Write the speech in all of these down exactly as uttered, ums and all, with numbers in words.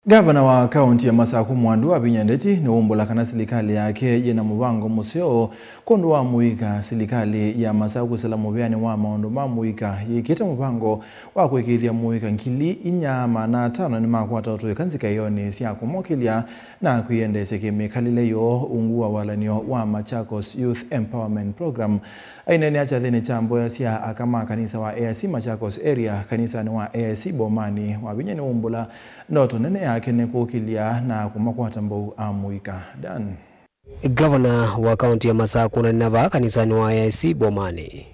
Ngavana wa kaunti ya Masaku Mwandu Wavinya Ndeti nĩwaumbũla kana silikalĩ yake yĩna mũvango mũseo kwondũ wa mũika. Silikalĩ ya Masaku kwĩsĩla mũvĩanĩ wa maũndũ ma mũika yĩkĩte mũvango wa kũĩkĩĩthya mũika ngili inya maana atano nĩmakwata ũtũĩka nzikaĩonĩ sya kũmokĩlya na kwĩyendeesya kĩmĩkalĩle yoo ungu wa walan'yo wa Machakos Youth Empowerment Program. Aineenea kyathĩnĩ kya mboya sya aka ma kanisa wa A I C Machakos Area kanisanĩ wa A I C Bomani, Wavinya nĩwaumbũla ndoto nene yake nĩ kũkĩlya na kũmakwata mbau amũika. Dan. Ngavana wa kaunti ya Masaku na nĩnavaa kanisanĩ wa A I C Bomani.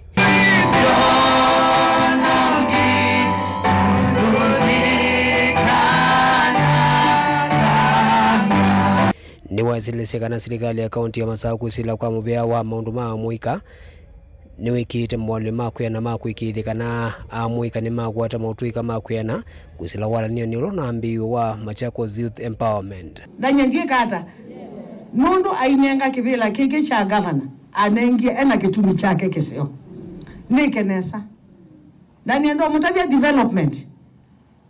Nĩwasilĩsye kana silikalĩ ya kaunti ya Masaku kwĩsĩla kwa mũvĩa wa maũndũ ma amũika nĩwĩkĩĩte mawalĩ ma kwĩana ma kũĩkĩĩthya kana amũika nĩmakwata maũtũĩka ma kwĩana kwĩsĩla walanĩonĩ ũla ũnambĩĩw'e wa Machakos Youth Empowerment. Na nyie ndiĩka ata? Nũndũ ainenga kĩvĩla kĩkĩ kya gavana, anengie ena kĩtumi kyake kĩseo. Nĩke nesa. Na nĩenda ũmũtavya development.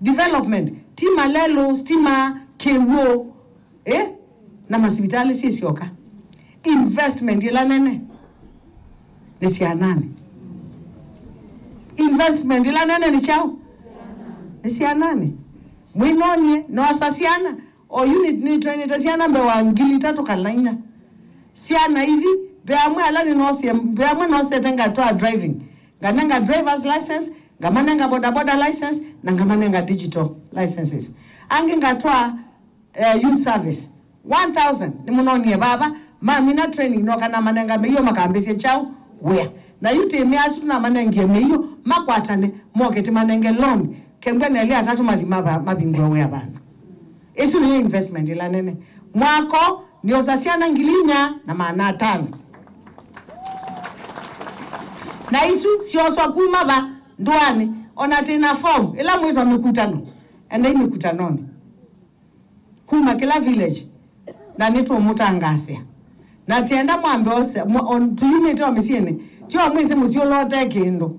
Development, ti malelũ, stima, kĩw'ũ, eh? Na masivitalĩ syĩsyoka. Investment ĩla nene nĩ syananĩ. Investment ĩla nene nĩ kyaũ? Nĩ syananĩ. Mwĩnonie, noosa syana. O unit nĩtwainĩte syana mbee wa ngili itatũ kana inya. Syana ithi, ve amwe ala nĩnoosie, ve amwe noosete ngatwaa driving. Nganenga driver's license, ngamanenga bodaboda license, na ngamanenga digital licenses. Angĩ ngatwaa, eh, youth service. One thousand, nĩmũnonie vava, mamina training, noka namanenga mĩio makambĩsye kyaũ? Wĩa. Na yu tĩmĩ asu tũnamanengie mĩio, makwatane, moke tĩmanenge loan, kengwe na elĩ atatũ mathi mava-, mavingue wĩa vandũ. Ĩsu nĩyo investment ĩla nene. Mwako, nĩosa syana ngili inya na maana atano. Na isu syoswa kuma va? Ndũanĩ. Ona tĩna form, ĩla mwĩtwa mĩkutano. Endai mĩkutanonĩ. Kuma kĩla village. Na nĩtũũmũtangaasĩa. Na tienda mwambe ose, mwa-, on-, tuyumĩte o mĩsyĩnĩ. Tio mwĩsĩ mũsyĩ ũla ũte kĩndũ.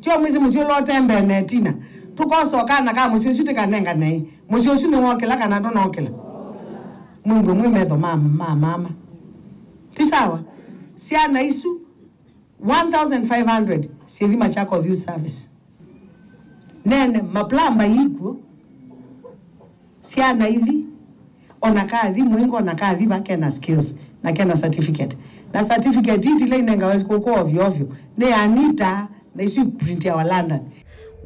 Tio mwĩsĩ mũsyĩ ũla ũte mbee na ĩtina. Tũkosa o kana ka mũsyĩ ũsu tĩkanenganei. Mũsyĩ ũsu nĩwokĩla kana ndũnokĩla? Mwĩngwe mwĩ metho ma, ma mama. Ti sawa? Syana isu, one thousand five hundred syĩthi Machakos Youth Service. Nene, maplamba ikw'o. Syana ithi, ona kathi mũingo, ona kathi va kena skills, na kena certificate. Na certificate itile inengawa sikũkũ ovyo ovyo. Nĩ anita, na isu iprintiawa London.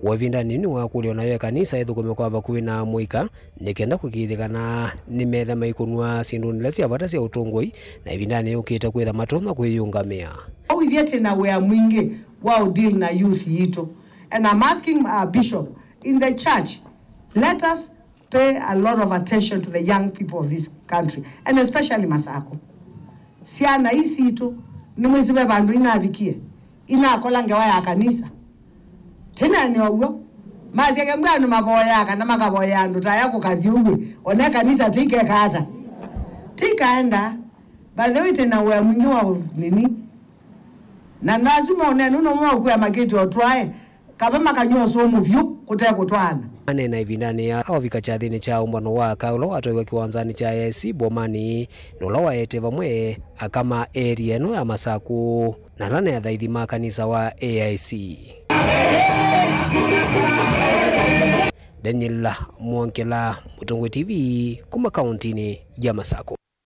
Wa ĩvindanĩ nĩwakũlya onayo ĩkanisa ĩthũkũme kwa vakuvĩ na amũika nĩ kenda kũkĩĩthya kana nĩmetha maikũnw'a syĩndũnĩ ila sya vata sya ũtũngũi, na ĩvindanĩ yũkĩte kwĩtha matonya kwĩyũngamĩa. Ũithye twĩ na wĩa mwingĩ wa ũdeal na youth yitũ. And I'm asking, uh, Bishop, in the church, let us pay a lot of attention to the young people of this country, and especially Masako. Syana ii sitũ, nĩmwĩsĩ ve vandũ inavikie, inakola ngewa ya kanisa. Tene nĩ ũw'o. Masya kembwa andũ mavoyaa kana makavoya andũ ta aya kũkathi ũw'ĩ, one kanisa tĩikeka ata? Tĩikaenda. By the way, tena wĩa mwingĩ wa ũ-, nini? Na ndasu meũnenu no mwakwĩa makĩte o twae, kava makanywa ũsũmũ vyũ kũte kũtwaana. Aneena ĩvindanĩ ya ovika kyathĩnĩ kya ũmbano wa aka ũla watwaĩwe kĩwanzanĩ kya A I C Bomani, na ũla waete vamwe aka ma area ĩno ya Masaku, na ala nĩ athaithi ma kanisa wa A I C. Daniel Mwongela, Mũtongoi T V, kuma kauntinĩ ya Masaku.